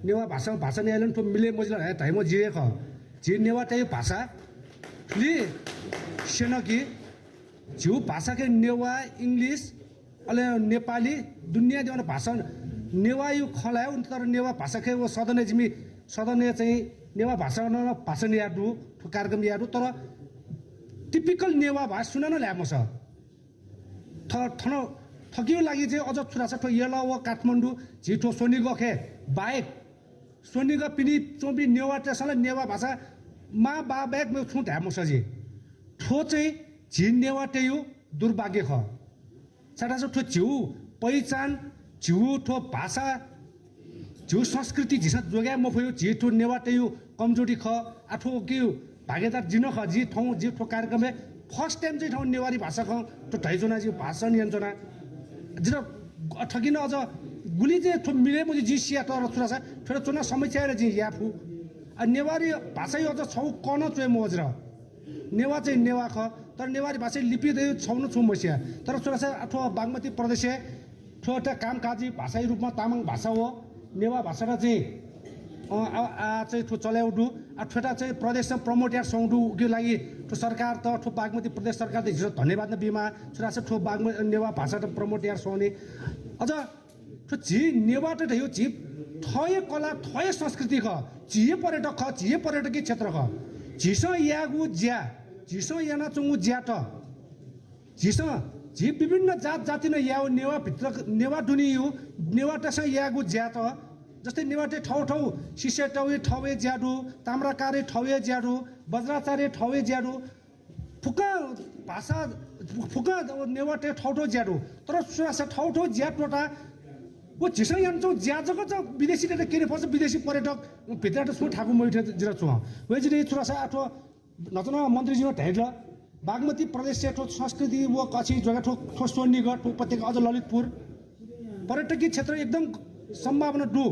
नेवा भाषा भाषा न्यायालय ठो मिले मजिला है ताइमो जिए ख जी नेवा तै भाषा ठुली सेनकी जिउ भाषा के नेवा इंग्लिश अले नेपाली दुनिया देवन भाषा नेवा यु खलायो तर नेवा भाषा के वो सदन जिमी सदन चाहिँ नेवा भाषा न भाषा यादु ठो कार्यक्रम यादु तर टिपिकल नेवा भाषा सुन न ल्यामो छ थनो थकियो लागि चाहिँ अझ छुरा छ ठो येला व काठमाडौँ झिठो सोनी गखे बाइक सोनी ग पिनी चोबी नेवा त्यसले नेवा भाषा मा बा बैक म छुट ह्यामो सजी ठो चाहिँ झिन नेवा टेयु दुर्भाग्य ख साटा ठो झिउ पहिचान झिउ ठो भाषा झिउ संस्कृति झिस जोग्या म फयो झिठो नेवा टेयु कमजोरी ख आठो के भागीदार जिन ख जी ठाउँ जी ठो कार्यक्रमले फर्स्ट टाइम चाहिँ ठाउँ नेवारी भाषा ख त्यो ढाइजना जी भाषा नियन्त्रणा जिरो ठगिन अझ गुली चाहिँ ठो मिले मुजी जी सिया तर छुरा छ फेरि चुना समस्या जी याफु नेवारी भाषा अझ छौ कन चोय मोजर नेवा चाहिँ नेवा ख तर नेवारी भाषा लिपि छौन छु मसिया तर छुरा छ अथवा बागमती प्रदेश ठोटा कामकाजी भाषाई रूपमा तामाङ भाषा हो नेवा भाषा चाहिँ चाहिँ ठो चलाउडु ठोटा चाहिँ प्रदेश प्रमोट या सौडु के लागि ठो सरकार त ठो बागमती प्रदेश सरकार हिजो धन्यवाद न बिमा छुरा छ ठो बागमती नेवा भाषा त प्रमोट या सौने अझ ठो झि नेवा त यो झि थय कला थय संस्कृति ख झिए पर्यटक ख झिए पर्यटकीय क्षेत्र ख झिस यागु ज्या झिस याना चुङु ज्या त झिस झि विभिन्न जात जाति न याउ नेवा भित्र नेवा दुनी यु नेवा तस यागु ज्या त जस्तै नेवाटे ठाउँ ठाउँ शिष्यटौए ठौए ज्याडु ताम्राकारे ठौए ज्याडु वज्राचार्य ठौए ज्याडु फुका भाषा फुका नेवाटे ठाउँ ठाउँ ज्याडु तर ठाउँ ठाउँ ज्याटोटा वो झिसङ यान्छौ ज्याजको छ विदेशी त के पर्छ विदेशी पर्यटक भित्र सु ठाकु मैठे जिरा छु वेजिरे छुरासा आठो नचन मन्त्री जी ढैल बागमती प्रदेश ठो संस्कृति वो कछि जग्गा ठो सोनीगढ उपत्यका अझ ललितपुर पर्यटकीय क्षेत्र एकदम सम्भावना डु